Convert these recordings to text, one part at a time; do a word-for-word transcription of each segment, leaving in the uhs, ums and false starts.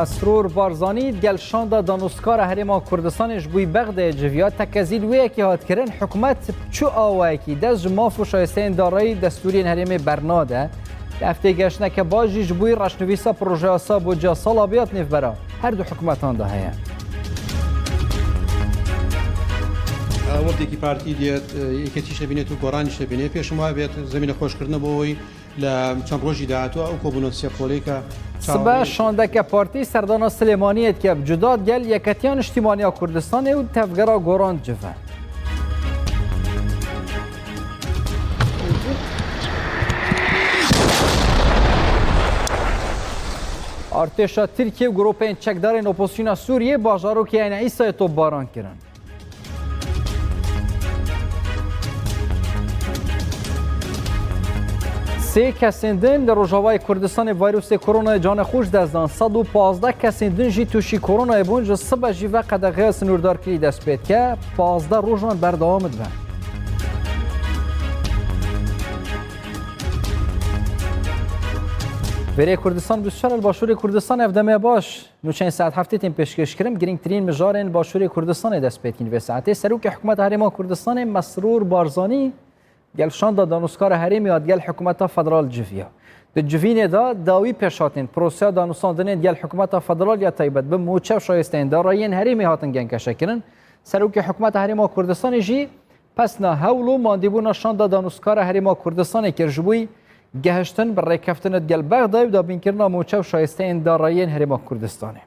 Mesrûr Barzanî gel şanda danûskara Herêma Kurdistanê ji bo Bexdayê civiya, tekezîl wê yekê hat kirin, hikûmet bi çi awayekî dest ji maf û şayisteyên darayî û destûriyên herêmê bernade. Li heftê geştineke baş jî ji bo reşnivîsa projeyasa budceya sala bêya di nêvbera her du hikûmetan de heye. Wefdekî partî diyet, e, yeketî şebînê tu goranî şebînê pêşima bêt, zemîne xweşkirinê bo wî. لە چەند ڕۆژی داهاتووە ئەو کۆبوونەوە سێ قۆلەی کە Sibe şandeke partî serdana Silêmaniyê dike bi cuda digel Yeketiya Niştîmaniya Kurdistanê û Tevgera Goran cive. Artêşa Tirkiye û grûpên çekdarên opozisyona Sûriyê bajarokê Eyn Îsayê topbaran kirin. Sê kesên din li Rojavayê Kurdistanê vayrosê koronayê canê xwe ji dest dan. Sed û pazdeh kesên din jî tûşî koronayê bûn. Ji sibe jî ve qedexeya sinûrdarkirî dest pê dike. Pazdeh rojan berdewam dibe. Vêrê Kurdistan, bû şer li Başûrê Kurdistan, ev demê baş. Nûçeyên saet heftê tên pêşkêşkirin, girîngtirîn mijarên Başûrê Kurdistanê dest pê dikîn vê saetê. Serokê Hikûmeta Herêma Kurdistanê Mesrûr Barzanî gel şanda danûskara herêmê ya digel Hikûmeta Federal civiya. Di civînê de dawî pêşhatên proseya danûstandinê digel Hikûmeta Federal ya taybet bi mûçe û şayisteyên darayiyên herêmê hatin gengeşekirin. Serokê Hikûmeta Herêma Kurdistanê jî pesna hewl û mandîbûna şanda danûskara Herêma Kurdistanê kir ji bo gehiştin bi rêkeftina digel Bexdayê û dabînkirina mûçe û şayisteyên darayiyên Herêma Kurdistanê.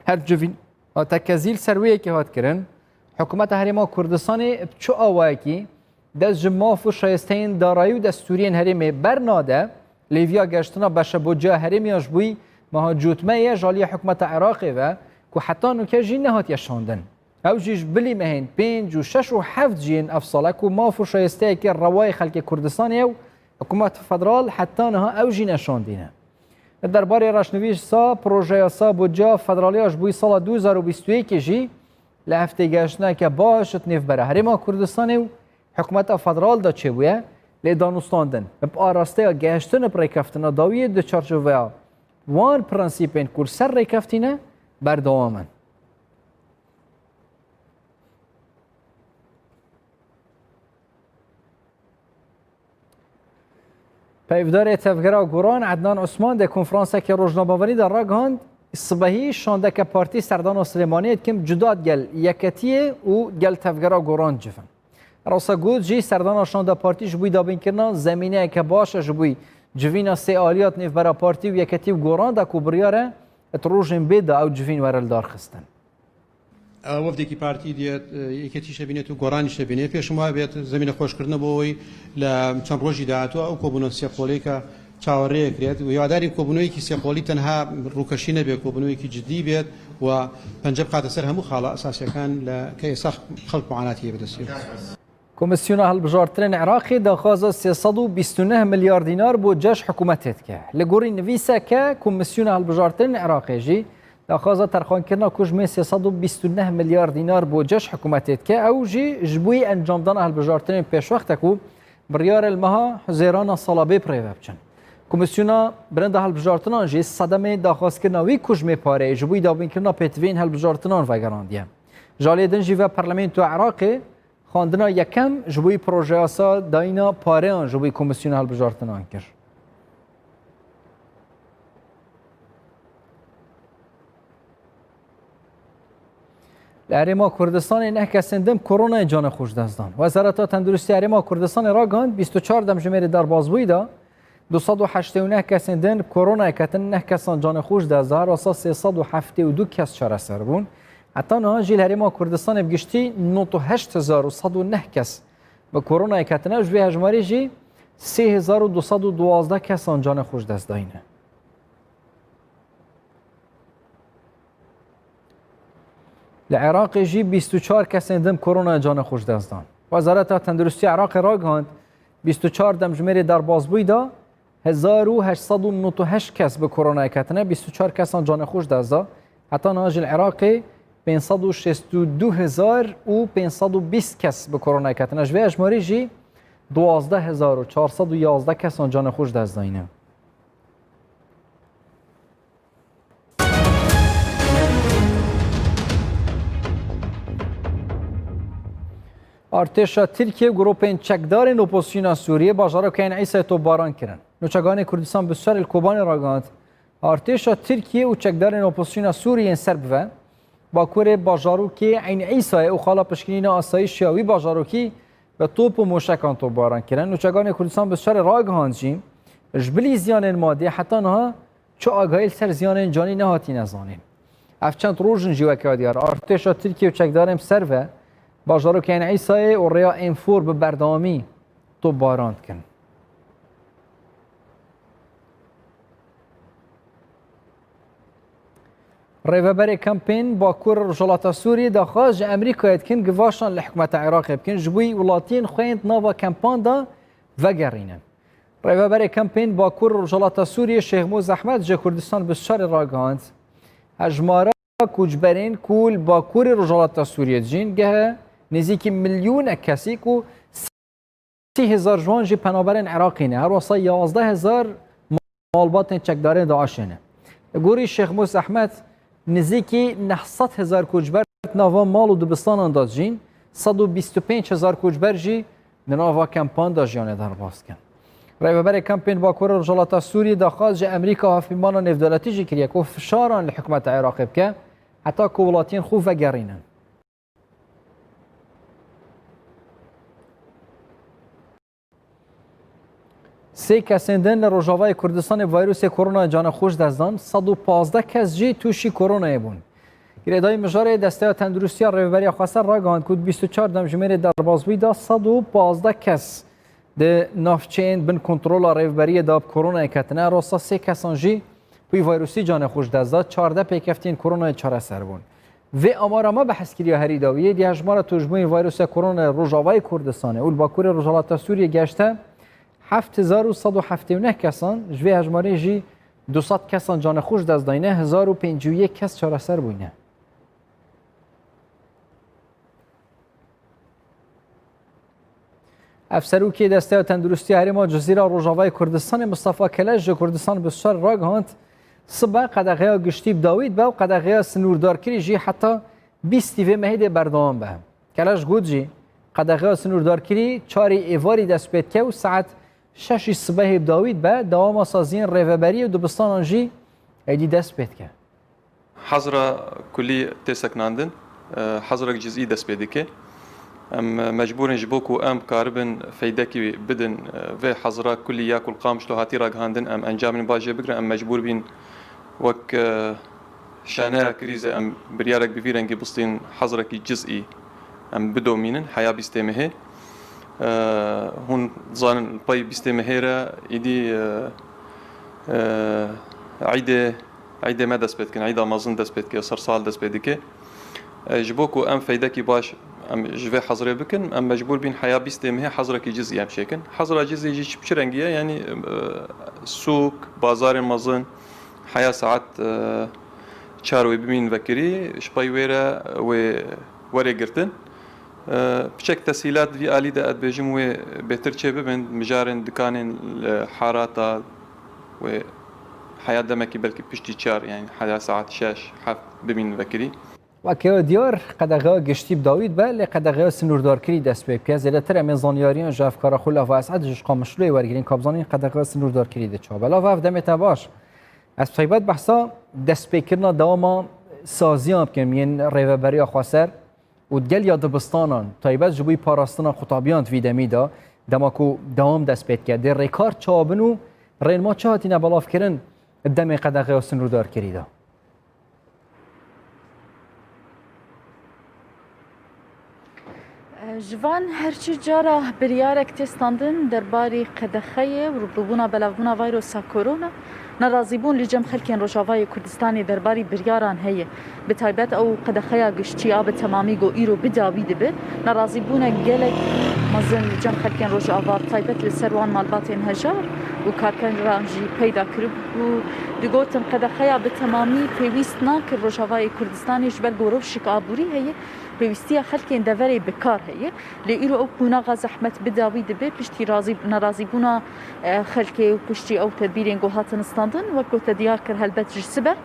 Her civîn a tekezîl ser wê yekê hat kirin, Hikûmeta Herêma Kurdistanê bi çi awayekî dest ji maf û şayisteyên darayî û destûriyên herêmê bernade, lêviya gehiştina beşe budceya herêmê ya ji bo meha cotmeyê ji aliyê Hikûmeta Iraqê ve ku heta nûke jî nehatiye şandin. Ew jî ji bilî mehên pênc û şeş û heft jî yên ev sale ku maf û şayisteyeke rewayê xelkê Kurdistanê ye û Hikûmeta Federal heta niha ew jî neşandîne. Li derbarê reşnivîsa projeyasa budceya federaliya ji bo sala du hezar û bîst û yekê jî li heftê gehiştineke baş di nêvbera Herêma Kurdistanê û Hikûmeta Federal de çêbûye, lê danûstandin bi arasteya gehiştin bi rêkeftina dawiyê di çarçoveya wan prensîpên ku li ser rêkeftî ne, berdewam in. Peyvdarê Tevgera Goran Ednan Osman di konferanseke rojnamevanî de ragihand, sibehî şandeke partî serdana Silêmaniyê dikim cuda digel Yeketiyê û digel Tevgera Goran civin. Rasa got jî serdana şanda partî ji bo dabînkirina zemîneyeke baş e ji bo civîna sê aliya di nêvbera partî û Yeketî û Goran de ku biryar e di rojên bê de ew civîn were lidarxistin. ئەوە وەفدێکی پارتی دێت، یەکێتی شەبینێت و گۆڕانی شەبینێ. پێشم وابێت زەمینە خۆشکردنە بۆ ئەوەی لە چەند ڕۆژی داهاتووە ئەو کۆبوونەوە سێ قۆلەی کە چاوەڕێ کرێت و هیوادارین کۆبوونەوەیەکی سێ قۆلی تەنها ڕووکەشی نەبێت، کۆبوونەوەیەکی جدی بێت و پەنجە بخاتە سەر هەموو خاڵە ئەساسیەکان لە کە ئێستا خەڵک معاناتی هەیە بەدەستیەوە. Komîsyona Hilbijartinên Iraqê daxwaza sê sed û bîst û neh milyar dînar bo ceş hikûmetê dike. Li gorî nivîseke Komîsyona Hilbijartinên Iraqê jî daxwaza terxankirina kujmê sê sed û bîst û neh milyar dînar bo ceş hikûmetê dike. Ew jî ji bo encamdana hilbijartinên pêşwext e ku biryar e li meha Huzêrana sala bê bi rê ve biçin. Komîsyona Birinda Hilbijartinan jî sedemê daxwazkirina wî kujmê pareyê ji bo dabînkirina pêtiviyên hilbijartinan vegerandiye. Ji aliyê din jî ve Parlamentoya Iraqê Xwendina yekem ji bo projeyasa dayîna pareyan ji bo Komîsyona Hilbijartinan kir. Li Herêma Kurdistanê neh kesên din koronayê canê xwe ji dest dan. Wezareta Tenduristiya Herêma Kurdistanê ragihand bîst û çar demjimêrê derbazbûyî de Du sed û heştê û neh kesên din bi koronayê ketin, neh kesan canê xwe ji dest da, rasa sê sed û heftê û du kes çareser bûn. Heta niha jî li Herêma Kurdistanê bi giştî nod û heşt hezar û sed û neh kes bi koronayê ketine, ji vê hejmarê jî sê hezar û du sed û duwazdeh kesan canê xwe ji dest dayîne. Li Iraqê jî bîst û çar kesên din koronaya canê xwe ji dest dan. Wezareta Tenduristiya Iraqê ragihand, bîst û çar demjimêrê derbazbûyî de hezar û heşt sed û nod û heşt kes bi koronayê ketine, bîst û çar kesan canê xwe ji dest da. Heta niha jî li Iraqê pênc sed û şêst û du hezar û pênc sed û bîst kes bi koronayê ketine. Ji vê hejmarê jî duwazdeh hezar û çar sed û yazdeh kesan canê xwe ji dest dayîne. Artêşa Tirkiye û grûpên çekdarên opozisyona Sûriyê bajarokên Îsayê topbaran kirin. Nûçeganê Kurdistan bi ser li Kobanê ragihand, artêşa Tirkiye û çekdarên opozisyona Sûriyê yên ser bive bakurê bajarokê Eyn Îsayê û xala pişkinîna asayişa wî bajarokî bi top û moşekan topbaran kirin. Nûçeganê Kurdistan bi ser ragihand jî, ji bilî ziyanên madî heta niha çi agahî li ser ziyanên canî nehatîne zanîn. Ev çend roj in jî weke diyar. Artêşa Tirkiye û çekdarên bi ser ve bajarokên Îsayê û rêya Enfor bi berdewamî topbaran dikin. Rêveberê kempên Bakur Rojhilata Sûriyê daxwaz ji Amerîkayê dikin givaşan li hikûmeta Iraqê bikin, ji bo welatiyên xwe yên di nava kempan de vegerînin. Rêveberê kempên Bakur Rojhilata Sûriyê Şêx Mûz Ehmed ji Kurdistan bi şerê ragihand, hejmara koçberên ku li Bakurê Rojhilata Sûriyê dijîn gehe nêzîkî milyonek kesî ku sî hezar ji wan jî penaberên Iraqî ne. Her wesa yazdeh hezar malbatên çekdarên DAIŞê ne. Li gorî Şêx Mûz Ehmed, nêzîkî neh sed hezar koçber di nava mal û dibistanan de dijîn, sed û bîst û pênc hezar koçber jî di nava kempan de jiyanê derbas dikin. Rêveberê kempên Bakurê Rojhilata Sûriyê daxwaz ji Amerîka û Hevpîmana Nêvdewletî jî kiriye ku fişaran li hikûmeta Iraqê bike, heta ku welatiyên xwe vegerînin. Sê kesên din li Rojavayê Kurdistanê vayrosê koronayê canê xwe ji dest dan, sed û pazdeh kes jî tûşî koronayê bûn. Girêdayî mijarê Desteya Tenduristiya Rêveberiya Xweser ragihand ku di bîst û çar demjimêrê derbasbûyî de sed û pazdeh kes di navçeyên bin kontrola rêveberiyê de bi koronayê ketine. Rasta sê kesan jî wî vayrosî canê xwe ji dest da, çardeh pêkeftiyên koronayê çareser bûn. Vê amara me behs kiriya herî dawiyê, di hejmara tûşbûyên vayrosa koronayê Rojavayê Kurdistanê û li Bakurê Rojhilata Sûriyê geşte heft hezar û sed û heftê û neh kesan, ji vê hejmarê jî du sed kesan canê xwe ji dest dayne, hezar û pêncî û yek kes çareser bûyne. Ev serokê Desteya Tenduristiya Herêma Cizîra Rojavayê Kurdistanê Mistefa Keleş ji Kurdistan bi ser ragihand, sibe qedexeya giştî bi dawî dibe û qedexeya sinûrdarkirî jî heta bîstî vê mehê dê berdewam be. Keleş got jî, qedexeya sinûrdarkirî çarê êvarî dest pê dike û saet şeşî sibehê bi dawî dibe, dewama saziyên rêveberiyê û dibistanan jî êdî dest pê dike. Hezra kulî tê sekinandin, e, hezrek cizî dest pê dike. Em, e, mecbûr in ji bo ku em karibin feydekî bidin, e, vê hezra kulî ya ku li Qamişlo hatî ragihandin, em encamên baş jê bigirin, em mecbûr bîn wek, e, şaneya krîzê em biryarek bi vî rengî bistîn hezrekî cizî em bidomînin heya bîstê mehê. E, hûn dizanin li pey bîstê mehê re îdî, e, e, eydê Eydê me dest pê dikin, eyda mezin dest pê dike, sersal dest pê dike. E, ji bo ku em feydekî baş em ji vê hezrê bikin, em mecbûr bîn heya bîstê mehê hezrekî cizî em çêkin. Hezra cizî jî çi, çi rengî ye? Yanî, e, sûk, bazarên mezin, heya saet, e, çar wê bimîn vekirî, ji pey wê re wê were girtin. E, piçek tesîlat vî alî de, ez dibêjim, wê bêtir çê bibin, mijarên dikanên li harata wê heya demekî belkî piştî çar, yani heya saet şeş, heft bimîn vekirî. Weke diyar, qedexeya giştî bi dawî dibe, lê qedexeya sinûrdarkirî dest pê bike. Zêdetir em ê zanyariyan ji hevkara xwe Lava Esed ji Qamişloyê wergirin, ka bizanîn qedexeya sinûrdarkirî de çawa be. Lava, ev demê te baş. Ez taybet behsa destpêkirina dewama saziyan bikim yên rêveberiya xweser û digel ya dibistanan, taybet ji bo parastina qutabiyan di vî demî de, dema ku dewam dest pê dike, dê rêkar çawa bin û rênma çi hatine belavkirin di demê qedexeya sinûrdarkirî de? Ji van her çi cara biryarek tê standin derbarî qedexeyê û rûbirûbûna belavbûna vayrosa korona. Nerazîbûn li cem xelkên Rojavayê Kurdistanê derbarî biryaran heye. Bi taybet ew qedexeya giştî a bi temamî ku îro bi dawî dibe, nerazîbûnek gelek mezin li cem xelkên Rojava, bi taybet li ser wan malbatên hejar û karkeran jî peyda kiribû. Digotin, qedexeya bi temamî pêwîst nakir Rojavayê Kurdistanê, ji ber ku rewşek aborî heye, pêwîstiya xelkên deverê bi kar heye. Lê îro ew qonaxa zehmet bi dawî dibe, piştî razî-, nerazîbûna, e, xelkê û piştî ew tedbîrên ku hatin standin, wek ku te diyar kir, helbet ji siber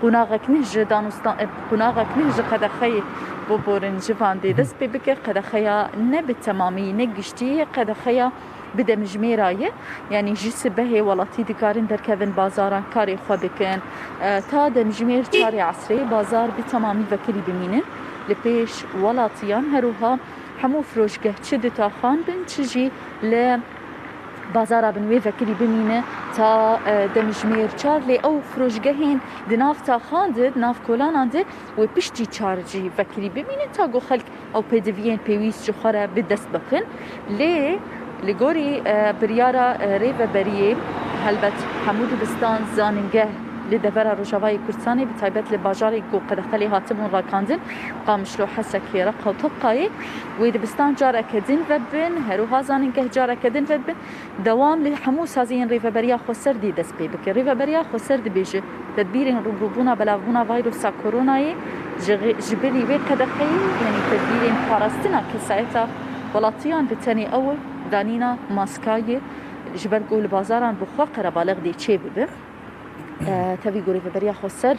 Qonaxek nih ji danûstan, qonaxek nih ji qedexeyê biborin ji van dê dest pê bike. Qedexeya ne bi temamî, ne giştî ye, qedexeya bi demjimêra ye. Yanî ji sibehê welatî dikarin derkevin bazaran, karê xwe bikin. E, ta demjimêr çarê esrê bazar bi temamî vekirî bimînin. Li pêş welatiyan her wiha hemû firoşgeh çi di taxan bin, çi jî li bazara bin wê vekirî bimîne ta, e, demjimêr çar. Lê ew firoşgehên di nav taxan de, di nav kolanan de wê piştî çar jî vekirî bimînin ta ku xelk ew pêdiviyên pêwîst ji xwe re bi dest bixin. Lê li gorî, e, biryara, e, rêveberiyê, helbet hemû dibistan, zanîngeh li devera Rojavayê Kurdistanê, bi taybet li bajarê ku qedexe lê hatibûn rakandin, Qamişlo, Hesekê, Reqa û Tebqayê, wê dibistan careke din vebin, her wiha zanîngeh careke din vebin. Dewam li hemû saziyên Rêveberiya Xweser dê dest pê bike. Rêveberiya Xweser dibêje, tedbîrên rûbirûbûna belavbûna vayrosa koronayê ji, ji bilî wê qedexeyê, yanî tedbîrên parastina kesayeta welatiyan, bi tenê ew danîna maskayê, ji ber ku li bazaran bi xwe qerebalix dê çêbibe. E, tevî ku Rêveberiya Xweser,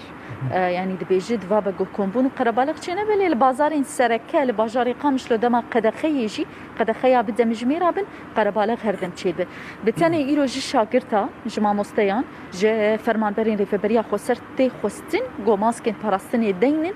e, yanî dibêje, divabe ku kombûn û qerebalix çênebe, lê li bazarên sereke, li bajarê Qamişlo dema qedexeyê jî, qedexeya bi demjimêra bin, qerebalix her dem çêdibe. Bi tenê îro ji şagirta, ji mamosteyan, ji fermanberên Rêveberiya Xweser tê xwestin ku maskên parastinê deynin.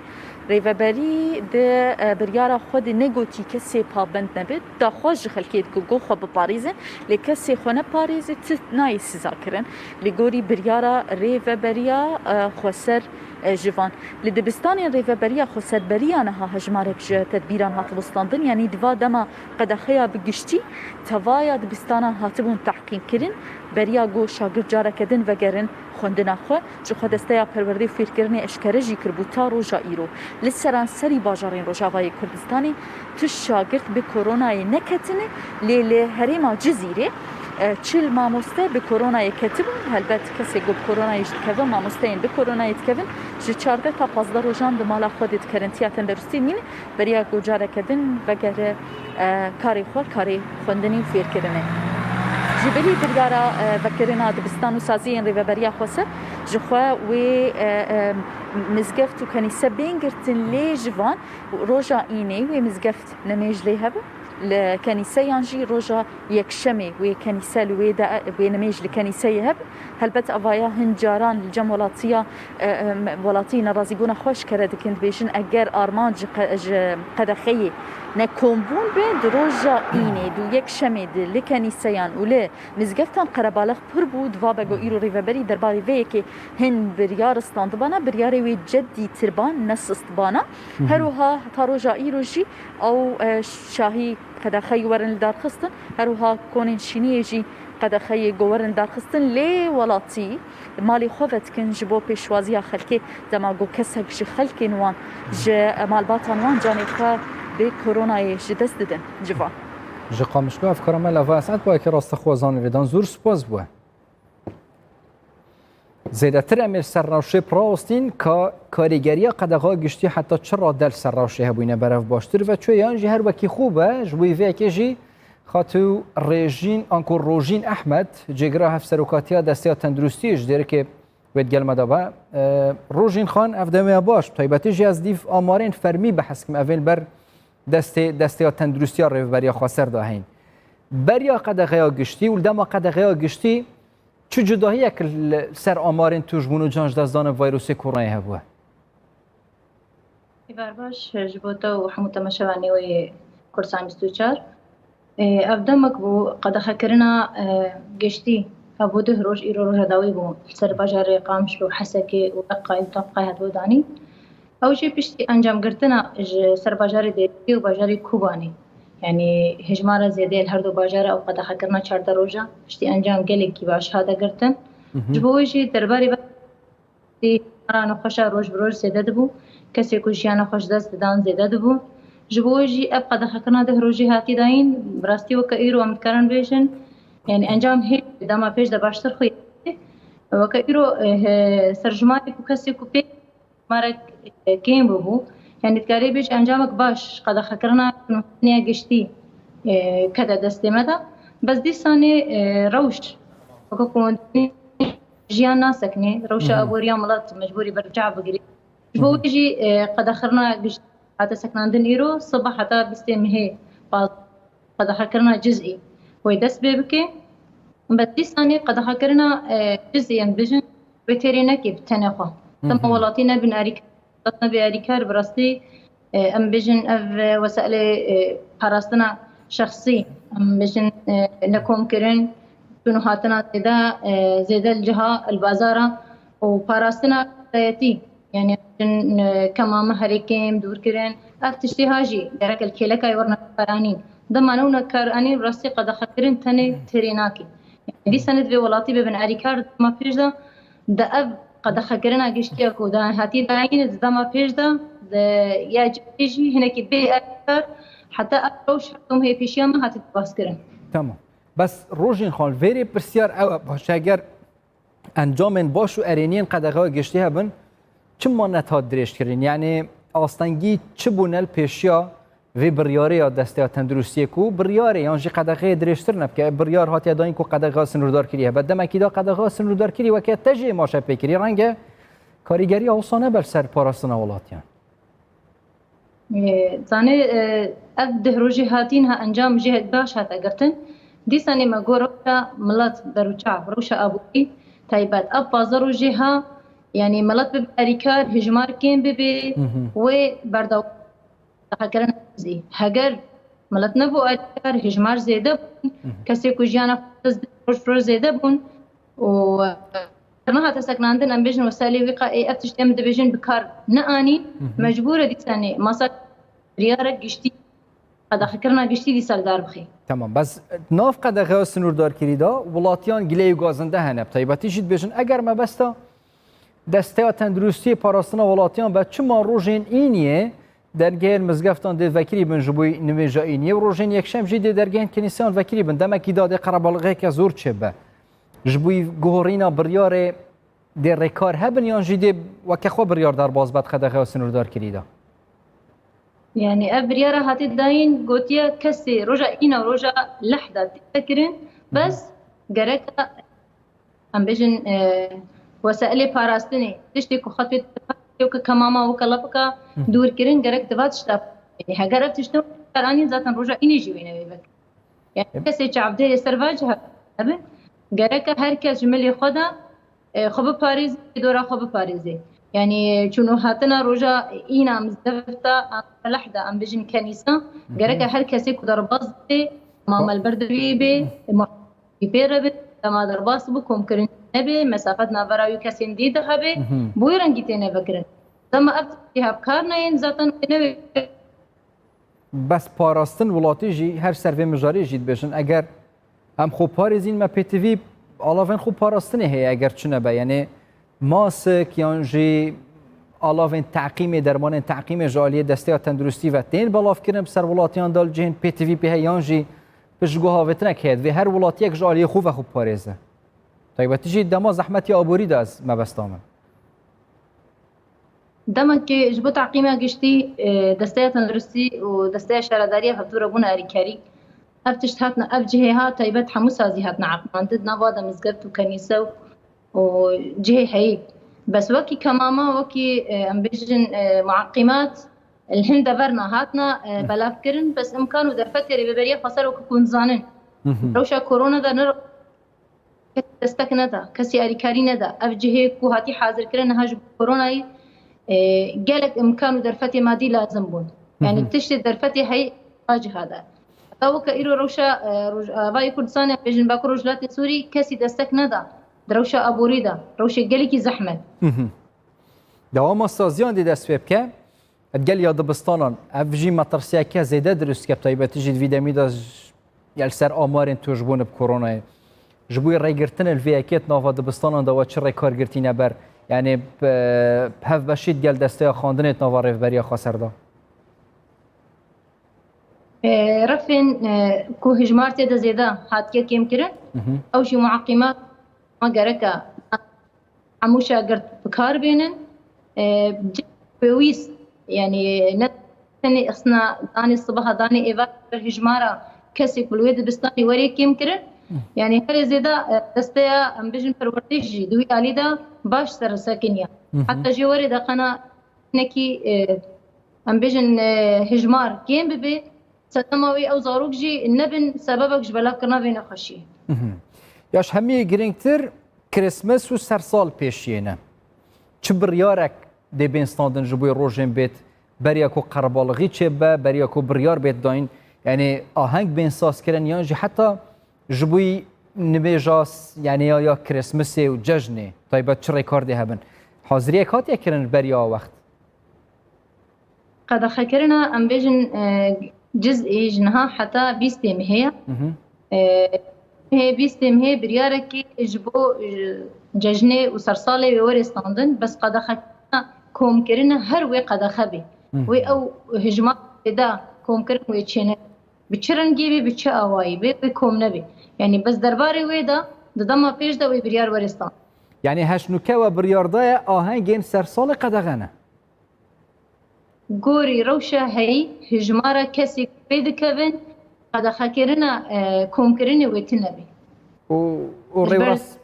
Rêveberî di, e, biryara xwe de negotî kesê pabend nebe. Daxwaz ji xelkê dike ku xwe biparêzin, lê kesê xwe neparêze, ti nayê sizakirin. Li gorî biryara Rêveberiya, e, Xweser, e, ji van. Li dibistanên Rêveberiya Xweser beriya niha hejmarek ji tedbîran hatibû standin, yanî di va dema qedexeya bi giştî tevaya dibistanan hatibûn tehkîmkirin, beriya ku şagirt careke din vegerin xwendina xwe, ji xwe desteya perwerdê û fêrkirinê eşkere jî kiribû ta roja îro. Li seranserî bajarên Rojavayê Kurdistanê tu şagirt bi koronayê neketine, lê li herêma Cizîrê, e, çil mamoste bi koronayê ketibûn. Helbet kesê ku bi koronayê jî dikeve, mamosteyên bi koronayê dikevin, ji çardeh ta pazdeh rojan di mala xwe de di kerentiya tenderustî mîne. Beriya ku careke din vegere, e, karê xwe, karê xwendinê û fêrkirinê. Ji bilî biryara, e, vekirina dibistan û saziyên Rêveberiya Xweser, ji xwe wê, e, e, mizgeft û kenîse bên girtin, lê ji van roja înê wê mizgeft nemêj lê hebe, li kenîseyan jî roja yekşemê wê kenîse li wê de, wê nemêj li kenîseyê hebe. Helbet evaya hin caran li cem welatiya, e, e, welatî nerazîbûna xwe eşkere dikin, dibêjin eger armanc ji qe-, ji qedexeyê ne kombûn be, di roja înê, di yekşemê de li kenîseyan û li mizgeftan qerebalix pir bû, divabe ku îro rêveberî derbarê vê yekê hin biryar standibana, biryarê wê cedî tir ba, ne sist bana. Her wiha heta roja îro jî ew, e, şahî qedexeyê werin lidarxistin, her wiha konên şîniyê jî qedexeyê ku werin lidarxistin, lê welatî malê xwe vedikin ji bo pêşwaziya xelkê, dema ku kesek ji xelkên wan, ji malbatan wan canê xwe bi koronayê ji dest didin. Civan. Ji Qamişlo ev kara me lava Esad Bayekê rastexwazan lê dan zor spas bû. Zêdetir em ê li ser rewşê pirastîn ka karîgeriya qedexa giştî heta çi rade li ser rewşê hebûyî ne berev baştir ve çûye yan jî her wekî xwe be, ji bo vê yekê jî xatû Rêjîn, anku Rojîn Ehmed, cêgira hevserokatiya Desteya Tenduristiyê ji Dêrikê wê di gel me de be. E, Rojîn Xan, ev demê ya baş, taybetî jî ez dîv amarên fermî behs kim, evên ber destê, Desteya Tenduristiya Rêveberiya Xweser de heyîn. Beriya qedexeya giştî û li dema qedexeya giştî çi cudahiyek li ser amarên tûşbûn û can ji dest dana vîrusê koronayê hebûye? Êvar baş ji bo te û hemû temaşevanê wê Kursan bîst û çar. Ê, ev demek bû qedexekirina, e, giştî hebû duh roj, îro roja dawî bû li ser bajarê Qamişlo û Hesekê û Reqayê û Tebqayê hatibû danîn. Ew jî piştî encamgirtina ji ser bajarê Dêrikê û bajarê Kobanê, yanî hejmara zêdeyê li her du bajara ew qedexekirina çardeh roja piştî encam gelekî baş hate girtin. Ji bo wê jî derbarê ve nexweşa roj bi roj zêde dibû, kesê ku jiyana xwe ji dest didan zêde dibû. Ji bo wê jî ev qedexekirina deh rojî hatî dayîn, bi rastî weke îro em dikarin bêjin, yanî encam hê dema pêş de baştir xwe weke îro, e, he, serjimarê ku kesê ku pê marek, e, kêm bûbû. Yanî dikarê bêje encamek baş, qedexekirina nûhaniya giştî, e, kete destê me de. Bes dîsanê, e, rewş, weke ku hûn dibînin, jiyan nasekine, rewşa aboriya milet mecbûrî berbiçav bigire. Ji bo wê jî, e, qedexirina giştî hate sekinandin îro, siba heta bîstê mehê paz-, qedexekirina cizî wê dest pê bike. Bes dîsanê qedexekirina, e, cizî em bijin wê têrê neke bi tenê xwe. Dema welatî nebin erîk-, welat nebe erîkar bi rastî, e, em bijin ev, e, wesailê, e, parastina şexsî, em bijin, e, nekomkirin, çûn û hatina zêde, e, zêde li ciha, li bazara û parastina kesayetî. Yani, em bijin, e, kemama herê kêm dûr kirin. Ev tiştê ha jî gerek li kêlekayê werine karanîn. Dema ne wina karanîn, rastî qedexekirin tenê têrê nake. Yani, dîsa ne divê welatî bibin erîkar dema pêş de, de ev qedexekirina giştiya ku da hatî dayîn di dema pêş de, de ya cihê jî hinekî bê erîkar, heta ev rewş her tom hê pêşiya me hatî dibas kirin. Tamam. Bes Rojîn Xan, vêrê pirsyar ew e, baş eger encamên baş û erêniyên qedexeya giştî hebin, çima nehat dirêjkirin? Yani astengî çi bûne li pêşiya vê biryarê ya Desteya Tenduristiyê ku biryarê yan jî qedexeyê dirêjtir nebike? Biryar hatiye dayîn ku qedexeya sinûrdar kirî hebe. Demekî da qedexeya sinûrdar kirî weke te jî êmaşe pê kirî. Renge karîgeriya wisa nebe li ser parastina welatiyan. Ê, zanê, e, ev deh rojê hatî niha encam jê baş hate girtin. Dîsanê me got rewşa milet berûçav, rewşa aborî taybet. Ev pazdeh rojê ha, yani milet bibe erîkar, hijmar kêm bibe, wê berdewam qedexekirina cizî. Heger milet nebû erîkar, hijmar zêde bûn, kesê ku jiyana xwe dest roj roj zêde bûn û, e, nehate sekinandin, em bêjin wesailê wî qa ê ev tiştê em dibêjin bi kar neanîn, mecbûr e dîsanê masa biryarek giştî, qedexekirina giştî dîsa li dar bixê. Tamam, bes nav qedexeya sinûrdarkirî de welatiyan gileyî gazinde hene. Bi taybetî jî dibêjin, eger mebesta Desteya Tenduristiyê Parastina Welatiyan be, çima rojên îniyê dergehên mizgeftan dê vekirî bin ji bo nimêja îniyê û rojên yekşem jî dê dergehên kenîseyan vekirî bin? Demekî da dê qerebalixeke zor çêbe. Ji bo guhorîna biryarê dê rêkar hebin yan jî dê weke xwe biryar derbas be di qedexeya sinûrdarkirî de? Yani ev biryara hatî dayîn, gotiye kesê roja îna û roja lehda tê kirin, bes gereka em bêjin, e, wesailê parastinê, tiştê ku xwe pê dikeve, weke kemama, weke lepika dûr kirin, gerek diva tişta. Yani heger ev tiştin karanîn zaten roja înê jî wê nevê vek. Yani kesê çavdêrê ser va cih hebin, gereke her kes ji milê xwe de, e, xwe biparêzê, dora xwe biparêzê. Yani çûn û hatina roja îna, mizgefta, lehda, em bêjin kenîsa, gereke her kesê ku derbas bê, mamel ber divê bê, Wî pê re be, dema derbas bû, komkirin nebe, mesafet navbera wî kesên dî de hebe, bi wî rengî têne vekirin. Dema ev tiştî hevkar neyên, zaten wê newê. Bes parastin welatî jî, her ser vê mijarê jî dibêjin, eger em xwe parêzîn, me pêtivî alavên xwe parastinê heye, eger çi nebe, yani masik yan jî alavên teqîmê, dermanên teqîmê ji aliyê Desteya Tenduristî ve tên belavkirin bi ser welatiyan de li cihên pêtivî pê heye, yan jî piştguh avêtinek heye, divê her welatiyek ji aliyê xwe ve xwe biparêze. Taybetî jî dema zehmetiya aborî de ez mebesta min. Demekê ji bo teqîma giştî, e, Desteya Tenduristî û Desteya Şaredariya hevdû re bûne erîkerî. Ev tişt hatine, ev cihê ha taybet hemû sazî hatine eqimandin, di nav wa de mizgeft û kenîse û û cihê heyî. Bes wekî kemama, wekî, e, em bêjin, e, muaqîmat, li hin deverna hatna, e, belavkirin, bes imkan û derfetê rêveberiya xweser wekî ku hûn dizanin. Rewşa korona de ne kesî destek neda, kesî alîkarî neda. Ev cihê ku hatî hazirkirin niha ji bo koronayê, e, gelek imkan û derfetê madî lazim bûn. Yani tiştê derfetê heyî va ciha de. Heta weke îro rewşa, e, Rojavayê Kurdistanê, em bêjin Bakur Rojhilatê Sûrî, kesî destek neda. Di rewşa aborî de, rewşê gelekî zehmet. Dewama saziyan dê dest pê bike. Di gel ya dibistanan, ev jî metirsiyeke zêde dirust dike, bi taybetî jî di vî demî de j-, ya li ser amarên tûşbûn bi koronayê. Ji bo rêgirtinê li vê yekê di nava dibistanan de we çi rêkar girtîne ber? Yani bi, bi hevbeşî di gel desteya xwendinê di nava rêveberiya xweser de? E, refên, e, ku hijmar tê de zêde hatiye kêmkirin, ew jî muaqîmat ma gereke hemû şagirt bi kar bênin. E, pêwîst, yani ne tenê xistina danê sibaha, danê êvar ber hijmara kesê ku li wê dibistanê werê kêmkirin, Yani herê zêde, e, desteya, em bêjin, perwerdê jî di wî alî de baş seresekiniye. Heta jê werê de qena hinekî, e, em bêjin, e, hijmar kêm bibe, sedema wê ew zarok jî nebin sebebek ji belavkirina vê nexweşiyê. Ya ji hemiyê girîngtir Kirismes û sersal pêşiyê ne. Çi biryarek dê bên standin ji bo rojên bêt, beriya ku qerebalixî çêbibe, beriya ku biryar bêt dayîn, yanî aheng bên sazkirin yan jî heta ji bo nimêja s-, yanî ya, ya Kirismesê û cejnê taybet çi rêkar dê hebin? Haziriyek hatiye kirin ji beriya wext? Qedexekirina, em bêjin, e, cizî ji niha heta bîstê mehê ye. E, hê bîstê mehê biryarekî ji bo, e, cejnê û sersalê wê were standin, bes qedexekirina komkirina her wê qedexe bê. Wê ew hijmar zêde komkirin wê çêne. Bi çi rengî bê, bi çi awayî bê, wê kom nebê. Yanî bes derbarê wê de di dema pêş de wê biryar were standin. Yanî heşt nûke we biryar daye ahengên sersalê qedexe ne? Gorî rewşa heyî, hijmara kesê ku pê dikevin, qedexekirina, e, komkirinê wê tune bê. Û, û Ji ber rêwras-,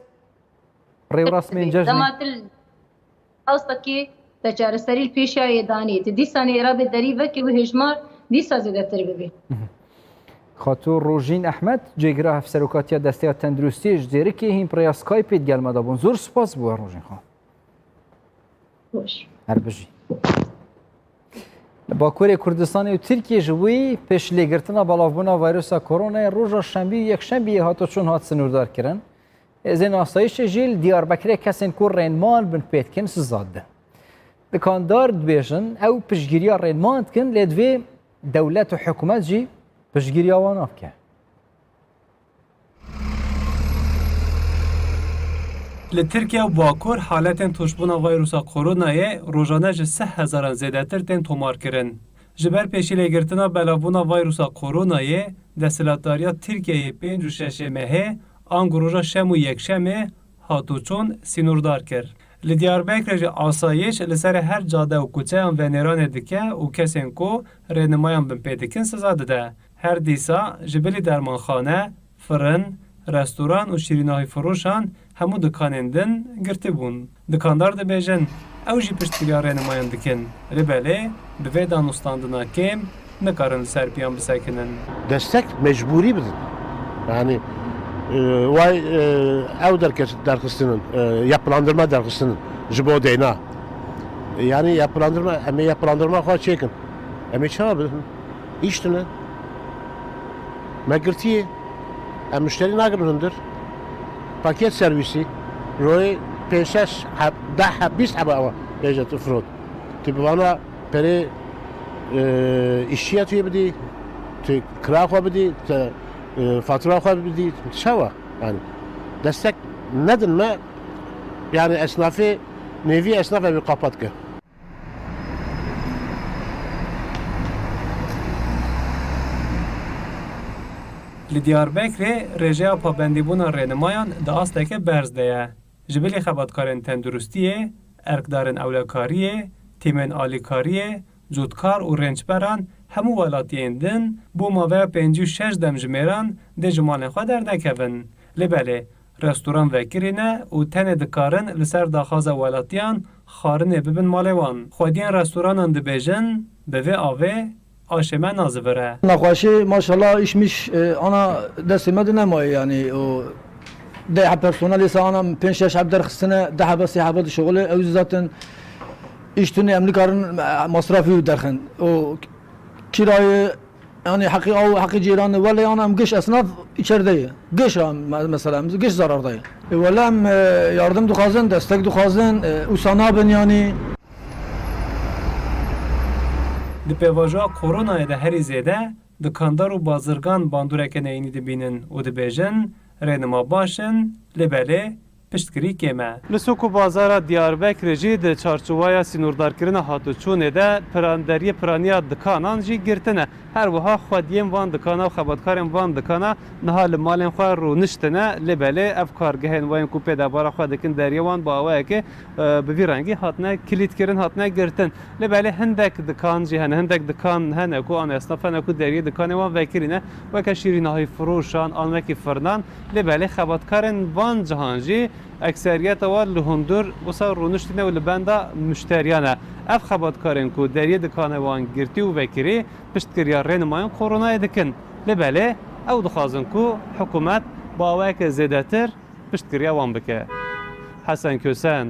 rêwrasmên cejnê? Dema til astekî te çareserî li pêşiya yê danî. Tu dîsa nêra bê derî vekî wî hijmar dîsa zêdetir bibî. Xatû Rojîn Ehmed, cêgira Hevserokatiya Desteya Tenduristiyê ji Dêrikê hîn bi rêya Skypeê digel me de bûn. Zor spas bo we Rojîn xan. Baş. Her bijî. Li Bakurê Kurdistanê û Tirkiyê ji wî pêşlêgirtina belavbûna vîrusa koronayê roja şembî û yekşembiyê hatoçûn hat sinûrdar kirin. Hêzên asayişê jî li Diyarbekirê kesên ku rênman bin pê dikin siza didin. Dikandar dibêjin ew piştgiriya rênman dikin, lê divê dewlet û hikûmet jî piştgiriya wan nake. Li Tirkiye û Bakur haletên tûşbûna vîrusa koronayê rojane ji sih hezaran zêdetir tên tomarkirin. Ji ber pêşîlêgirtina belavbûna vîrusa koronayê, desthilatdariya Tirkiyeyê pênc û şeş ê mehê, ango roja şem û yekşemê, hatoçûn sînordar kir. Li Diyarbekirê jî asayîş li ser her cade û kuçeyan venêranê dike û kesên ku rênimayan bin pê dikin siza dide. Her dîsa ji bilî dermanxane, firin, restoran û şîrînahîfiroşan hemû dikanên din girtî bûn. Dikandar dibêjin, ew jî piştgiriya rênimayan dikin. Lê belê, bi vê danûstandina kêm, nikarin li ser piyan bisekinin. Destek mecbûrî bidin. Yani, e, vay, e, ew derkes-, derxistinin, e, yapılandırma derxistinin ji bo deyna. E, yani yapılandırma, em ê yapılandırma xwe çêkin. Em ê çawa bidin? Îş tune. Me girtiye. Em muşterî nagirin hundir. Paket servîsî. Royê pênc şeş heb, deh heb, bîst hebe ewa bêje tu firot. Tu bi vana perê, e, îşçiya tu yê bidî, tu kira xwe bidî, tu, e, fatura xwe bidî, çawa? Yani destek nedin me, yani esnafê, nêvî esnaf ev ê qapat ke. Li Diyarbekirê rêjeya pabendîbûna rênimayan di asteke berz de ye. Ji bilî xebatkarên tenduristiyê, erkdarên ewlekariyê, tîmên alîkariyê, cotkar û rênçberan hemû welatiyên din bo maveya pêncî û şeş demjimêran dê ji malên xwe dernekevin. Lê belê, restoran vekirî ne û tenê dikarin li ser daxwaza welatiyan xwarinê bibin malê wan. Xwediyên restoranan dibêjin, bi vê avê aşê me nazivire. Nexweşî, maşallah, îş miş, e, ana destê me de nemaye, yani, o deh heb personel êsa ana pênc şeş heb derxistine, deh hebe sê hebe dişixule, ew zaten îş tune, em nikarin, e, masrafî derxin. O kirayê, yani, heqî aw, heqî cîranê, wele ana em giş esnaf içeride ye. Giş a me-, mesela, em giş zararda ye. E, wele em, e, yardım dixwazin, destek dixwazin, e, wisa nabin, yani. Di pêvajoya koronayê de herî zêde dikandar û bazirgan bandoreke neyînî dibînin û dibêjin, rênima baş in, lê belê piştgirî kêm e. Li sûk û bazara Diyarbekirê jî di çarçoweya sînordarkirina hatûçûnê de piran-, deriyê piraniya dikanan jî girtine. Her wiha xwediyên van dikana û xebatkarên van dikana niha li malên xwe rûniştine, lê belê ev kargehên wayên ku pêdevara xwe dikin deriyê wan bi awayekê, e, bi vî rengî hatine kilîtkirin, hatine girtin. Lê belê hindek dikan jî hene, hindek dikan hene ku an esnaf hene ku deriyê dikanê wan vekirî ne, weke şîrînahî firoşan an wekî firnan. Lê belê xebatkarên van cihan jî ekseriyeta wan li hundir wisa rûniştîne û li benda muşteriyan e. Ev xebatkarên ku deriyê dikanê wan girtî û vekirî piştgiriya rênimayên koronayê dikin. Lê belê ew dixwazin ku hikûmet bi awayeke zêdetir piştgiriya wan bike. Hesen Kösen,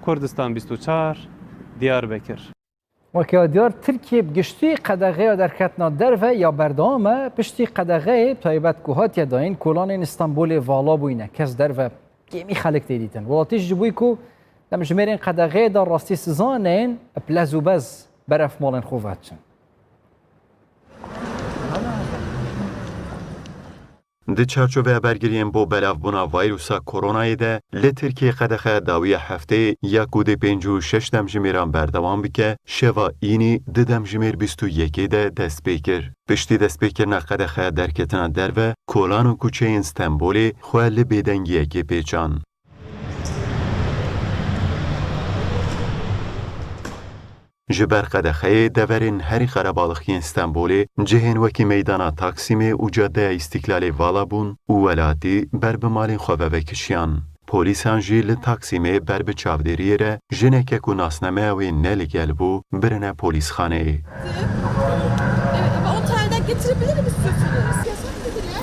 Kurdistan bîst û çar, Diyarbekir. Weke ya diyar, Tirkiye bi giştî qedexeya derketina derve ya berdewam e. Piştî qedexeyê taybet ku hatiye dayîn, kolanên Stenbolê vala bûyne. Kes derve kêmî xelk tê dîtin. Welatî ji bo ku demjimêrên qedexeyê de rastî siza neyên, bi lez û bez beref malên xwe ve diçin. Di çarçoveya bergiriyên bo belavbûna vîrusa koronayê de, li Tirkiyê qedexe dawiya hefteyê ya ku dê pêncî û şeş demjimêran berdewam bike, şeva înî di demjimêr bîst û yekê de dest pê kir. Piştî destpêkirina qedexe derketina derve, kolan û kuçeyên Stenbolê xwe li bêdengiyekê pêçan. Ji ber qedexeyê deverên herî qerebalix yên Stenbolê, cihên wekî meydana Taksîmê û Cadeya Îstîklalê vala bûn û welatî ber bi malên xwe ve vekişiyan. Polîsan jî li Taksîmê ber bi çavdêriyê re jineke ku nasnameya wê ne li gel bû, birine polîsxaneyê. Evet, ama o tarihten getirebilirim istiyorsanız. Yasak mıdır ya?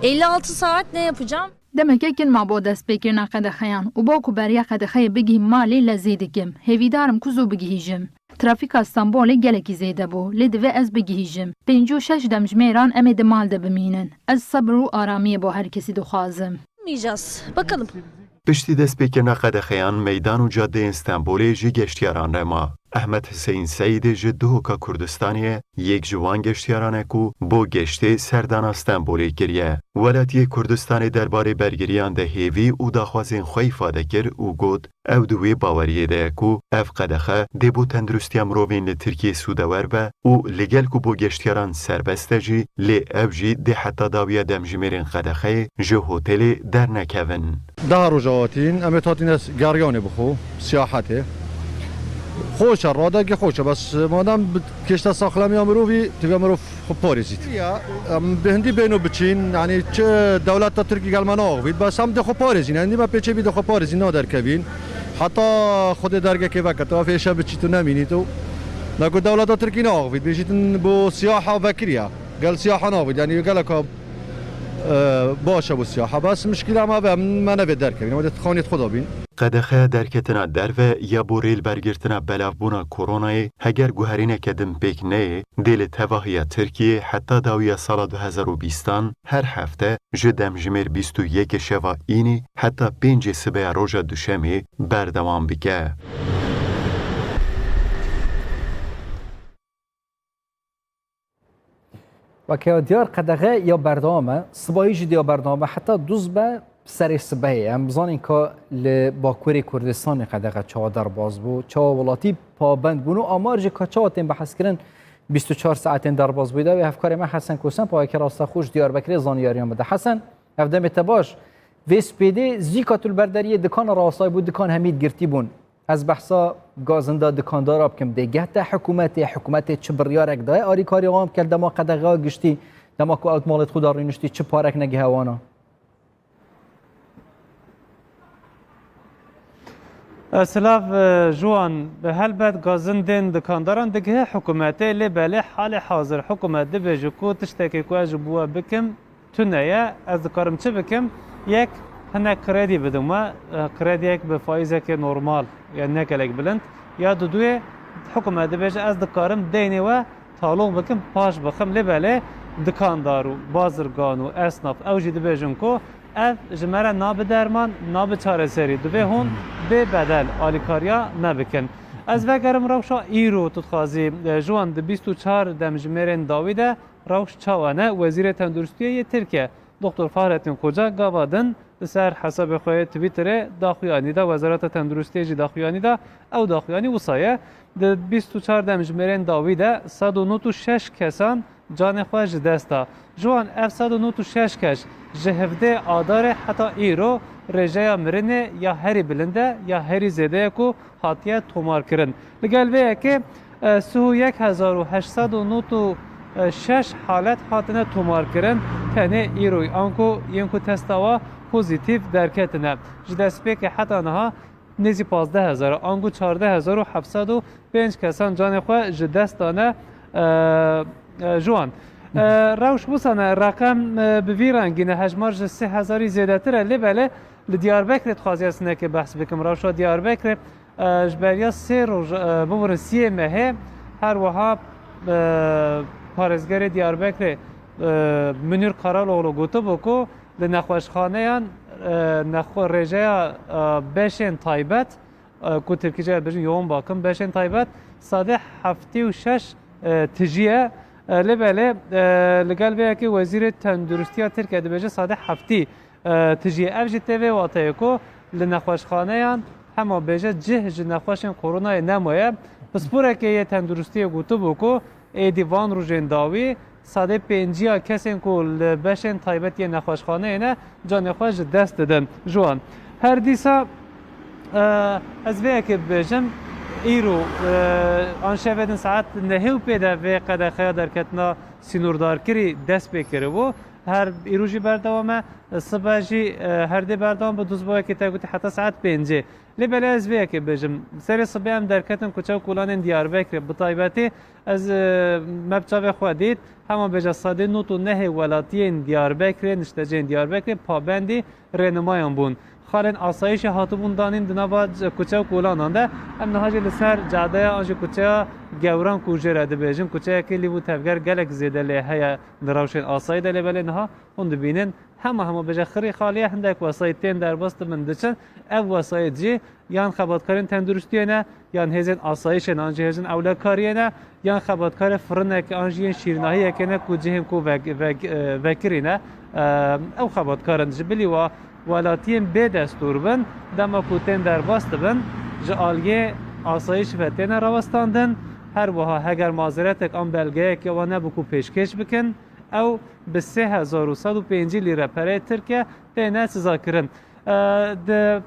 Elli altı saat ne yapacağım? Demeke kin ma bo destpêkirina qedexeyan û bo ku beriya qedexeyê bigihîm malê lezê dikim. Hêvîdar im ku zû bigihîjim. Trafîka Stenbolê gelekî zêde bû, lê divê ez bigihîjim. Pêncî û şeş demjimêran em ê di mal de bimînin. Ez sebir û aramiyê bo her kesî dixwazim. Yapmayacağız. Bakalım. Piştî destpêkirina qedexeyan meydan û cadeyên Stenbolê ji geştiyaran re ma. Ehmed Hüseyin Seîdê ji Duhoka Kurdistanê ye, yek ji wan geştiyaran e ku bo geştê serdana Stenbolê kiriye. Welatiyê Kurdistanê derbarê bergiriyan de hêvî û daxwazên xwe îfade kir û got, ew di wê baweriyê de ye ku ev qedexe dê bo tenduristiya mirovên li Tirkiyê sûdewer be û li gel ku bo geştiyaran serbest e jî, lê ew jî dê heta dawiya demjimêrên qedexeyê ji hotelê dernekevin. Daha roja hatîn, em ê hatîne geriyanê bixwe, siyahetê. Xweş e, radekî xweş e, bes madem bi kêşte saxlemiya mirovî, divê mirov xwe parêzît. Ya, em bi hindî bêno biçîn, yanî çi dewleta Tirkî gel me naaxivît, bes em dê xwe parêzîn, hindî me pêçê bî dê xwe parêzîn, naderkevîn. Heta Xwedê dergekê veke, tu ev hêşe biçît û nemînît û. Nago dewleta Tirkî naaxivît, bêjîtin bo siyaha vekiriye. Gel siyaha navît, yanî geleka, e, baş e bo siyaha. Bes mişkîla me ve, me nevê derkevîn, em dê xaniyê xwe de bîn. Qedexe derketina derve ya bo rêlbergirtina belavbûna koronayê, heger guherîneke din pêk neyê, dê li tevahiya Tirkiyê heta dawiya sala du hezar û bîstan her hefte ji demjimêr bîst û yekê şeva înî heta pêncê sibeya roja duşemê berdewam bike. Weke ya diyar qedexe ya berdewam e, sibayî jî diya berdewam e, heta duz be serê sibehê. Em bizanîn ka li Bakurê Kurdistanê qedexe çawa derbas bû, çawa welatî pabend bûn û amar jî ka çawa tên bihezkirin bîst û çar saetên derbasbûyî de wê hevkarê me Hesen Kosen, payeke rasta xwe ji Diyarbekirê zanyariyan bide. Hesen, ev demê te baş. Vê spêdê zîka tu li ber deriyê dikana rawestayî bû, dikan hemî girtî bûn. Ez behsa gazinda dikandara bikim. Dê geh te hikûmetê, hikûmetê çi biryarek daye alîkariya wan bike dema qedexeya giştî, dema ku ew di malê xwe de rûniştî, çi parek negihe wana? Silav, e, ji wan. Bi helbet gazindên dikandaran digihe hikûmetê, lê belê halê hazir hikûmet dibêje ku tiştekê ku ez ji bo we bikim, tune ye, ez dikarim çi bikim? Yek, hinek kredî bidim we, e, krediyek bi faîzekê normal, yani ne gelek bilind. Ya duduyê, hikûmet dibêje, ez dikarim deynê we taloq bikim, paş bixim. Lê belê dikandar û bazirgan û esnaf ew jî dibêjin ku ev ji me re nabe derman, nabe çareserî. Divê hûn bê bedel alîkariya me bikin. Ez vegerim rewşa îro, tu dixwazî, e, ji wan di bîst û çar demjimêrên dawî de rewş çawa ne? Wezîrê Tenduristiyê yê Tirkiye Doktor Fahrettin Koca gava din li ser hesabê xwe yê Twitterê daxuyanî da, Wezareta Tenduristiyê jî daxuyanî da. Ew daxuyanî wisa ye: Di bîst û çar demjimêrên dawî de sed û nod û şeş kesan canê xwe ji dest da. Ji wan ev sed û nod û şeş kes ji hevdeh Adarê heta îro rêjeya mirinê ya herî bilind e ya herî zêde ye ku hatiye tomarkirin. Li gel vê yekê, e, sih û yek hezar û heşt sed û nod û şeş halet hatine tomarkirin. Tenê îroyî anku yên ku testa wa pozîtîf derketine. Ji destpêkê heta niha nêzî pazdeh hezar, anku çardeh hezar û heft sed û pênc kesan canê xwe ji dest dane, e, e, ji wan. E, rewş wisa ne, reqem, e, bi vî rengî ne, hejmar ji sê hezarî zêdetir e, lê belê li Diyarbekirê dixwaziya sinekê behs bikim. Rewşa Diyarbekirê, e, ji beriya sê roj, e, bibirin siyê mehê, her wiha, e, parêzgerê Diyarbekirê, e, Munîr Karaloglu gotibû ku li nexweşxaneyan, e, nexwe-, rêjeya, e, beşên taybet, e, ku tirkîce bêjin yoğun bakım, beşên taybet, sedê heftê û şeş, e, tijî ye. E, lê belê, e, li gel vê yekê Wezîrê Tenduristiya Tirkiye dibêje sedê heftî, e, tijî ye. Ev jî tê vê wateyê ku li nexweşxaneyan hema bêje cih ji nexweşên koronayê nemaye. Pisporekê yê tenduristiyê gotibû ku êdî van rojên dawî sedê pêncî ya kesên ku li beşên taybet yên nexweşxaneyê ne, canê xwe ji dest didin. Ji wan her dîsa, e, ez vê yekê bibêjim, îro, e, an şevê din saet nehê û pê de vê qedexeya derketina sînordarkirî dest pê kiribû. Her îro jî berdewam e, sibe jî, e, her dê berdewam be, dûst bo yekê te gotî heta saet pêncê. Lê belê ez vê yekê bêjim. Serê sibê em derketin kuçe û kolanên Diyarbekirê. Bi taybetî ez, e, me bi çavê xwe dît, hema bêje sedê nod û nehê welatiyên Diyarbekirê, niştecihên Diyarbekirê pabendî rênimayan bûn. Xalên asayîşê hatibûn danîn di nava c-, kuçe û kolanan de. Em niha jî li ser cadeya an jî kuçeya Gewran ku jê re dibêjin, kuçeyekê lîv û tevger gelek zêde lê heye di rewşên asayî de, lê belê niha hûn dibînin, hema hema bêje xirî xalî ye, hindek wesayît tên derbas dibin diçin. Ev wesayît jî yan xebatkarên tenduristiyê ne, yan hêzên asayîşê ne, an jî hêzên ewlekariyê ne, yan xebatkarê firinek an jî yên şîrnahiyekê ne ku cihên ku vek-, vek-, e, vekirî ne. E, ew xebatkarin ji bilî wa welatiyên bê destûr bin, dema ku tên derbas dibin, ji aliyê asayîş ve têne rawestandin. Her wiha heger mazeretek an belgeyeke wan nebû ku pêşkêş bikin, ew bi sê hezar û sed û pêncî lîre pereyê Tirk e têne sizakirin. E, di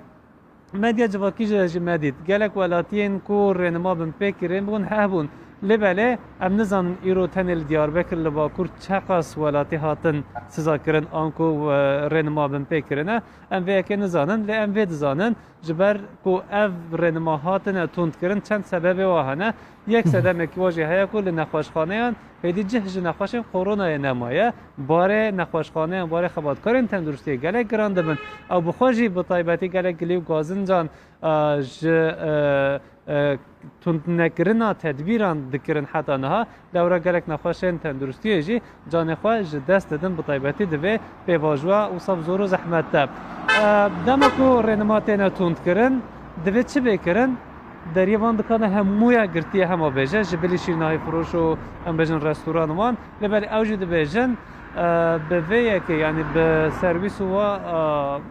medya civakî jî, jî me dît, gelek welatiyên ku rênima binpê kirin bûn, hebûn. Lê belê em nizanin îro tenê li Diyarbekir, li Bakur çeqas welatî hatin sizakirin anku, e, rênima binpê kirine. Em vê yekê nizanin, lê em vê dizanin, ji ber ku ev rênima hatine tundkirin, çend sebebê wa hene. Yek sedemekî wa jî heye ku li nexweşxaneyan hêdî cih ji nexweşên koronayê nemaye. Barê nexweşxaneyan, barê xebatkarên tenduristiyê gelek giran dibin. Ew bi xwe jî bi taybetî gelek gilî û gazincan, e, ji, e, e, tundnekirina tedbîran dikirin heta niha. Lewra gelek nexweşên tenduristiyê jî canê xwe ji dest didin, bi taybetî di vê pêvajoya wisa bi zor û zehmet de. E, dema ku rênima têne tundkirin, divê çi bê kirin? Deriyê van dikana hemûya girtiye hema bêje, ji bilî şîrnahî firoş û, em bêjin, restoran wan. Lê belê ew jî dibêjin, e, bi vê yekê, yanî bi serwîs û wa,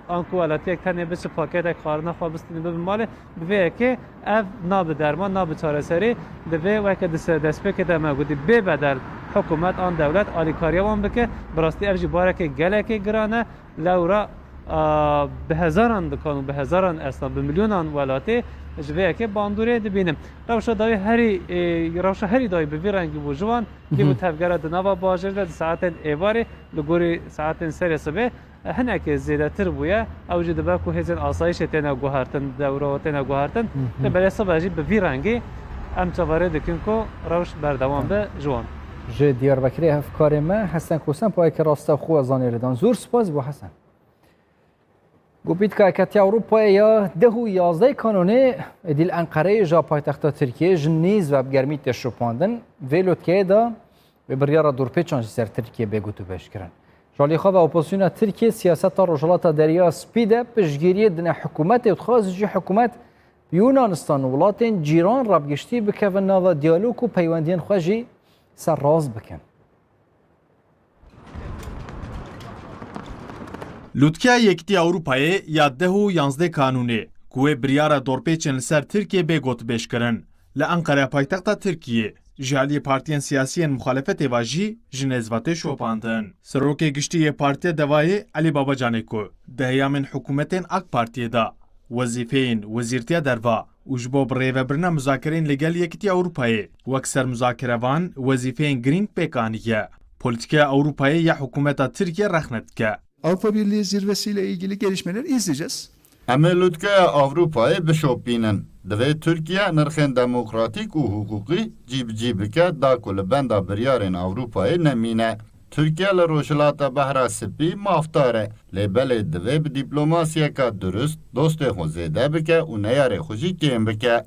e, anku welatiye tenê biçe paketek xwarina xwe bistîne bibe malê, bi vê yekê ev nabe derman, nabe çareserî. Divê weke di se-, destpêkê de me gotî bê bedel hikûmet an dewlet alîkariya wan bike. Bi rastî ev jî barekê gelekê giran e. Lewra, a, bi hezaran dikan û bi hezaran esnan, bi milyonan welatê ji vê yekê bandorê dibînin. Rewşa dawî herî, e, rewşa herî dawî bi vî rengî bû ji wan. Lîv û tevgera di nava bajêr de di saetên êvarê li gorî saetên serê sibê, e, hinekê zêdetir bûye. Ew jî dibe ku hêzên asayîşê têne guhertin, dewra têne guhertin. Lê belê sibe jî bi vî rengî em çaverê dikin ku rewş berdewam be ji wan. Ji Diyarbekirê hevkarê me Hesen Kosen payeke rastewxo zanî li dan. Zor spas bo Hesen. Gopîtka Yeketiya Ewropayê ya deh û yazdeh Kanonê êdî li Enqereyê ji paytexta Tirkiyê ji nêz ve bi germî tê şopandin. Vê lotkeyê de wê biryara dorpêçan ji ser Tirkiyê bê gotûbêj kirin. Ji alî xwe ve opozisyona Tirkiyê siyaseta Rojhilata Derya Spî de piştgiriyê dine hikûmetê û dixwazin jî hikûmet bi Yunanistan û welatên cîran re bi giştî bikevin nava diyalog û peywendiyên xwe jî ser rast bikin. Lûtkeya Yekîtiya Ewropayê ya deh û yanzdeh Kanûnê, ku wê biryara dorpêçên li ser Tirkiyê bê gotibêjkirin, li Enqere paytexta Tirkiyê ji aliyê partiyên siyasî yên muxalefetê ve jî ji nêz ve tê şopandin. Serokê Giştî yê Partiya Devayê Elî Babacanê ku di heyamên hikûmetên AK Partiyê de wezîfeyên Wezîrtiya Derve û ji bo birêvebirina muzakereyên li gel Yekîtiya Ewropayê wek sermuzakerevan wezîfeyên girîng pêk aniye, polîtîkaya Ewropayê ya hikûmeta Tirkiyê rexne dike. Avrupa Birliği zirvesiyle ilgili gelişmeler izleyeceğiz. Em ê lûtkeya Avrupayê bişopînin. Divê Tirkiye nirxên demokratîk û hiqûqî cî bi cî bike, da ku li benda biryarên Avrupayê nemîne. Tirkiye li Rojhilata Behra Spî mafdar e, lê belê divê bi dîplomasiyeke durust dostê xwe zêde bike û neyarê xwe jî kêm bike.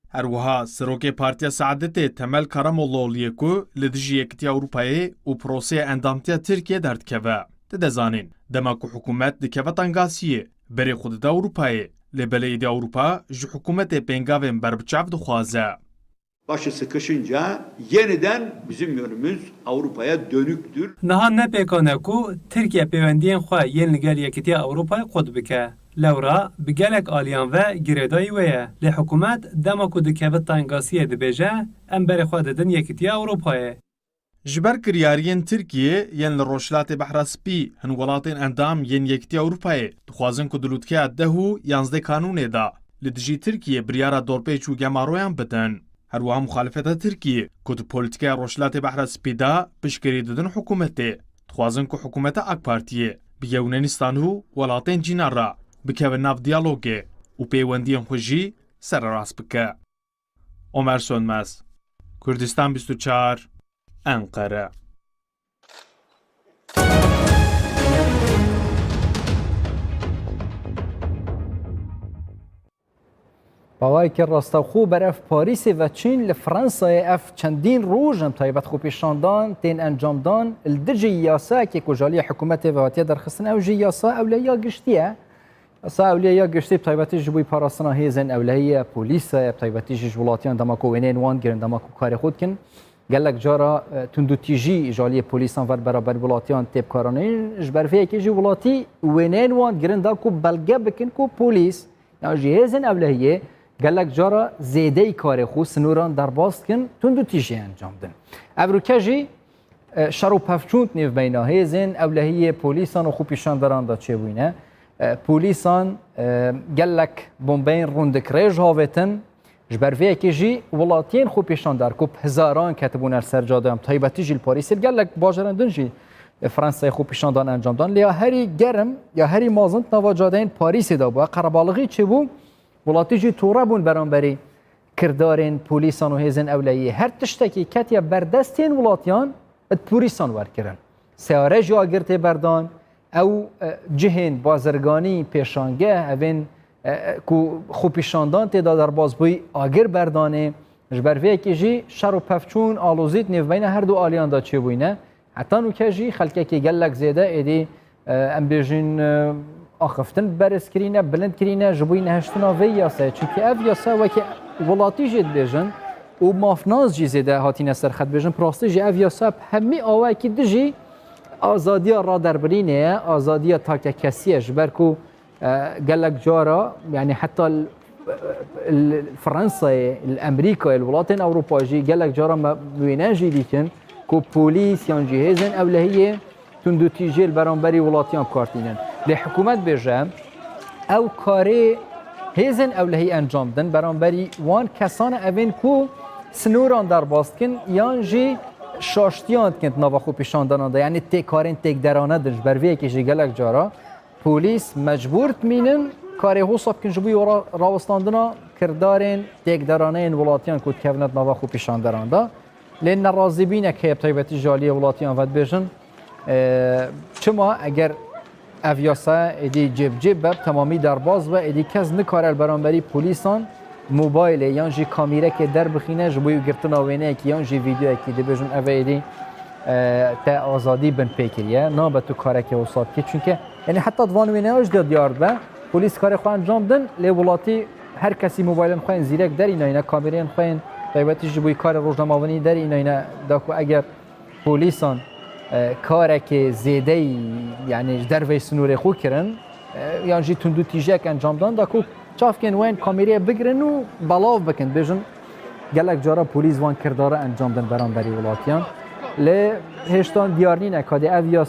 Her wiha Serokê Partiya Saadetê Temel Karamollaoğlu'yê ku li dijî Yekîtiya Ewropayê û proseya endamtiya Tirkiyê derdikeve, dide zanîn, dema ku hikûmet dikeve tengasiyê, berê xwe dide Ewropayê, lê belê êdî Ewropa ji hikûmetê pêngavên berbiçav dixwaze. Başı sıkışınca yeniden bizim yönümüz Avrupa'ya dönüktür. Niha ne pêkan e ku Tirkiye pêwendiyên xwe yên li gel Yekîtiya Ewropayê qut bike. Lewra bi gelek aliyan ve girêdayî wê ye. Lê hikûmet dema ku dikeve tengasiyê dibêje, em berê xwe didin Yekîtiya Ewropayê. Ji ber kiryariyên Tirkiyê yên li Rojhilatê Behra Spî hin welatên endam yên Yekîtiya Ewropayê dixwazin ku di lûtkeya deh û yanzdeh Kanûnê de li dijî Tirkiyê biryara dorpêç û gemaroyan bidin. Her wiha muxalefeta Tirkiyê ku di polîtîkaya Rojhilatê Behra Spî de piştgirî didin hikûmetê, dixwazin ku hikûmeta AK Partiyê bi Yewnanistan û welatên cîna re bikeve nav diyalogê û pêwendiyên xwe jî sererast bike. Omer Sönmez, Kurdistan bîst û çar, Enqere. Bawayeke rastexo ber ev Parîsê ve çîn li Fransayê ev çendîn roj em taybet xwepêşandan tên encamdan li dijî yasayekê ku ji aliyê hikûmetê ve hatiye derxistin, ew jî yasa ewlehiya giştî ye. Yasa ewlehiya giştî bi taybetî ji bo parastina hêzên ewlehiyê, polîsa ye, bi taybetî jî ji welatiyan dema ku wêneyên wan girin, dema ku karê xwe dikin, gelek cara, e, tundûtîjî ji aliyê polîsan ver beraber welatiyan tê bikaranîn. Ji ber vê yekê jî welatî wêneyên wan girin da ku belge bikin ku polîs yan jî hêzên ewlehiyê gelek cara zêdeyî karê xwe, sinoran derbas dikin, tundûtîjî encam din. Evroke jî, e, şer û pevçûn di nêvbeyna hêzên ewlehiyê, polîsan û xwepîşanderan de çêbûyne. E, polîsan, e, gelek bombeyên rûndik rêj havêtin. Ji ber vê yekê jî welatiyên xwepîşandar ku bi hezaran ketibûne li ser cadeyan, taybetî jî li Parîsê, li gelek bajarên din jî li Fransayê xwepîşandan encam dan. Lê ya herî germ, ya herî mezin di nava cadeyên Parîsê de bû. Qerebalixî çêbû, welatî jî tore bûn beramberî kirdarên polîsan û hêzên ewlehiyê. Her tiştekî ketiye ber destên welatiyan, di polîsan werkirin. Seyare jî agir tê berdan. Ew, e, cihên bazirganî, pêşangeh, evên, e, e, ku xwepîşandan tê de derbas bûyî, agir berdanê. Ji ber vê yekê jî şer û pevçûn, alozî di nêvbeyna her du aliyan de çêbûyne. Heta nûke jî xelkekî gelek zêde êdî, e, em bêjin, e, axiftin berz kirîne, bilind kirîne ji bo nehiştina vê yasayê. Çimkî ev yasa wekî welatî jî dibêjin û mafnas jî zêde hatîne ser xet, dibêjin, bi rastî jî ev yasa bi hemî awayekî dijî azadiya raderbirînê ye, azadiya takekesî ye, ji ber ku, e, gelek cara, yanî heta li, li Fransayê, li Amerîkayê, li welatên Ewropa jî gelek cara me wêne jî dîtin ku polîs yan jî hêzên ewlehiyê tundûtîjê li beramberî welatiyan bi kar tînin. Lê hikûmet bêje, ew karê hêzên ewlehî encam din beramberî wan kesan e evên ku sinoran derbas dikin yan jî şaştiyan dikin di nava xwepîşandanan de, yanî tê karên têkderane din. Ji ber vê yekê jî gelek cara polîs mecbûr dimînin karê hosa bikin ji bo ra-, rawestandina kirdarên têkderaneyên welatiyan ku dikevine di nava xwepîşanderan de. Lê nerazîbînek heye bi taybetî ji aliyê welatiyan ve dibêjin, e, çima eger ev yasaya êdî cêbicê be, bi temamî derbas be, êdî kes nikare li beramberî polîsan mobaylê yan jî kamîrekê derbixîne ji bo girtina wêneyekî yan jî vîdeoyekî. Dibêjin ev êdî, e, te azadî binpê kiriye. Nabe tu karekê wisa bikî. Çunke, yanî heta di van wêneya jî de diyar dibe, polîs karê xwe encam din, lê welatî her kesî mobaylên xwe yên zîrek derînayne, kamêreyên xwe yên taybetî ji bo karê rojnamevanî derînayne, da ku eger polîsan e, karekê zêdeyî, yani ji derveyî sînorê xwe kirin, e, yan jî tundûtîjiyek encam dan da ku çavkên we yên kamêrê bigirin û belav bikin, bêjin gelek cara polîs van kirdara encam din beramberî welatiyan. Lê hêştan diyar nîne ka dê ev ya